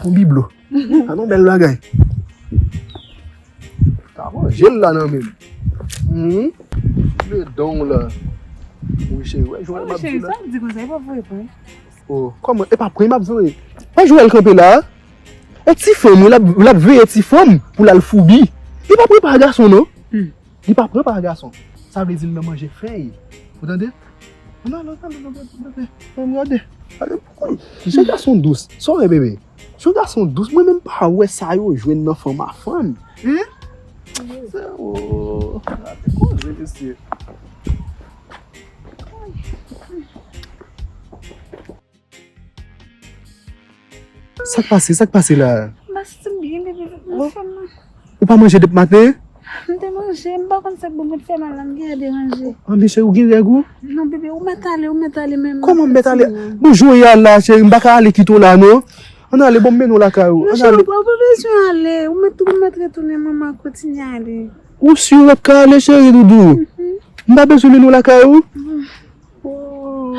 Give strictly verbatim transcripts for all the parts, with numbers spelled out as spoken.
Yon biblo. Sa yon bèl bagay. Ta manje l la nan men m. Mhm. Le don la. Wi, cheri, wè, Joël, m ap di w la. Sa di konsa, e pa vre, vre. Oh, kòman? E pa pran m ap vre. Wè, Joël kanpe la. E ti fanm, wi, l ap, l ap veye ti fanm pou l al foubi. Li pa pran pa gason, non. Hmm. Li pa pran pa gason. Sa vle di l nan manje fèy. Ou tande? Ann ale, ann ale, ann ale, ann ale. Ann gade. Gade pou kòl. Jan gason dous. Sa w wè, bebe? Jan gason dous. Mwen menm pa wè sa yo jwenn nan fanm a fanm. Hein? Se, oh, gade koze, mesye. Sa k pase? Sa k pase la? M pa santi m byen, bebe, vin nan fanm nan. Ou pa manje depi maten? M te manje, m pa konn sa k bon, vant fè mal la, m gentan deranje. Anben, cheri, ou gen règ ou? Non, bebe, ou mèt ale, ou mèt ale, men m ap fè ti mal. Kòman m mèt ale? Bon, jounen an la, cheri, m pa ka ale kite w la, non. Ann ale, bon, m mennen w lakay ou. Non, cheri, ou pa, ou pa bezwen ale. Ou mèt, ou mèt retounen, manman, kontinye ale. Ou si w ap ka ale, cheri doudou? Mhm. M pa bezwen mennen w lakay ou? Oh.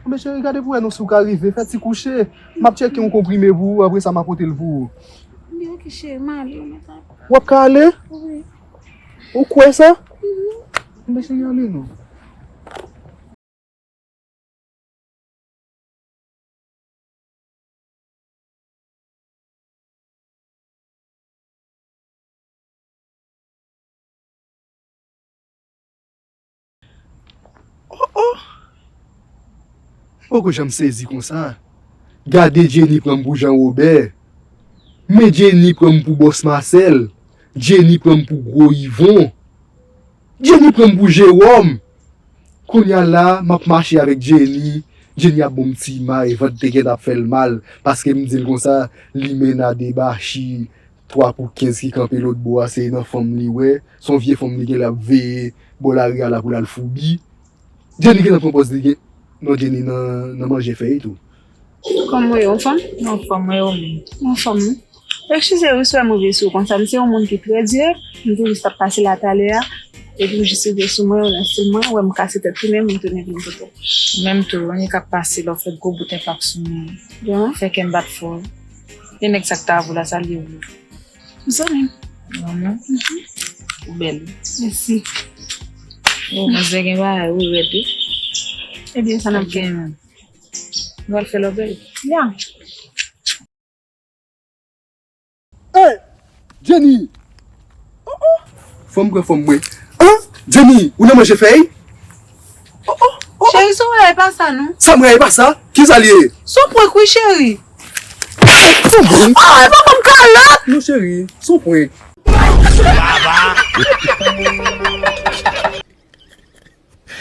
Anben, cheri, gade pou wè non si w ka rive. Fè ti kouche. M ap tcheke yon konprime pou ou, apre sa, m a pote l pou ou. Anben, ok, cheri, m ale, ou mèt ale. W ap ka ale? Wi. Ou kwè sa? Mhm. Anben, cheri, ale non. Oh, oh. M poko janm sezi konsa. Gade Jenny pran m pou Jan Wobè. Men Jenny pran m pou Bòs Masèl. Jenny pran m pou Gwo Ivon. Jenny pran m pou Jewòm. Kounye a la, m ap mache avèk Jenny. Jenny ap ban m ti may, vant te gentan ap fè l mal, paske m di l konsa, limena debachi, twa pou kenz ki kanpe lòt bò a, se nan fanm li wè. Se yon vye fanm li gen l ap veye bò lari a la pou l al foubi. Jenny gentan pran pòz li gen, non, Jenny nan, nan manje fèy tou. Kòman w ye, anfòm? Anfòm, mwen yo menm. Anfòm, wi. Eskize wi si w wè m rive sou w konsa, m se yon moun ki trè dirèk, m toujou t ap pase la talè a, epi m jis rive sou mwen, w nan stil mwen, w wè m kase tèt tounen, m tounen vin kote w. Menm tou, anyen k ap pase lè w fè gwo bout enpak sou mwen. Fè kè m bat fò. E nèg sa k ta avè w la, sa l ye ou? Zanmi m. Zanmi m? Mhm. Ou bèl wi. Mèsi. Oh, mwen gen bagay, ou rèd wi. Ebyen, sa n ap fè? Nou al fè lòbèy. Ya. Hey! Jenny! Oh, oh! Fò m pran fòm mwen. An? Jenny, ou nan manje fèy? Oh, oh, oh, oh. Cheri, sa w wè a, e pa sa, non. Sa m wè a, e pa sa? Kisa l ye? Se yon prank, wi, cheri. Se yon prank? Ah, e pa fòm kalòt! Non, cheri, se yon prank.